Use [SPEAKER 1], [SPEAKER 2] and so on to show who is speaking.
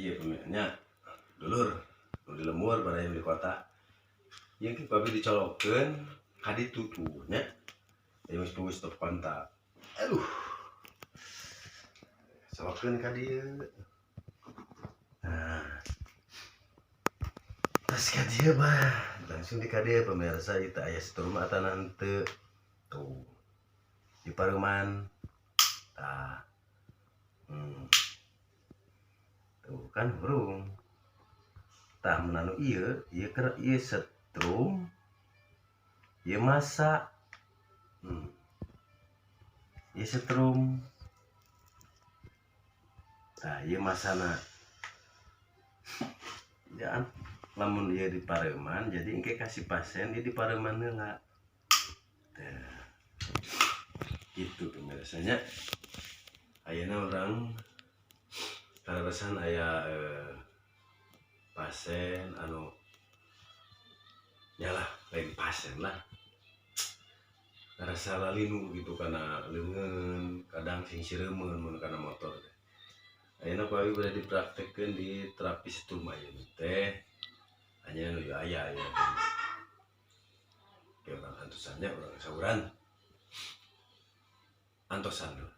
[SPEAKER 1] Iya, pemirsa, dulur nu di lembur, baraya di kota. Ieu ku abi dicolokeun ka ditu tuh nya. Ieu geus tuh stop kontak. Aduh. Colokeun ka dieu. Nah. Tas ka dieu bah, langsung di ka dieu, pemirsa, ieu teh aya setrum atana henteu. Tuh. Di pareuman. Tah. Tuh kan hurung. Tah, mun anu ieu, ieu keur ieu setrum. Ieu masa. Ieu setrum. Tah, ieu masana. Ya, lamun ieu di pareuman, jadi engke ka si pasien ieu di pareuman heula. Tah. Gitu, pemirsa nya. Ayeuna urang kaleresan aya pasien anu nyalah, lain pasien lah, ngarasa lalinu gitu kana leungeun, kadang singsiremeun mun kana motor teh. Ayeuna ku abi bade dipraktekkeun di terapi setrum ayeuna teh hanya nu aya ya. Oke, urang antosan nya, urang sauran. Antosan dulu.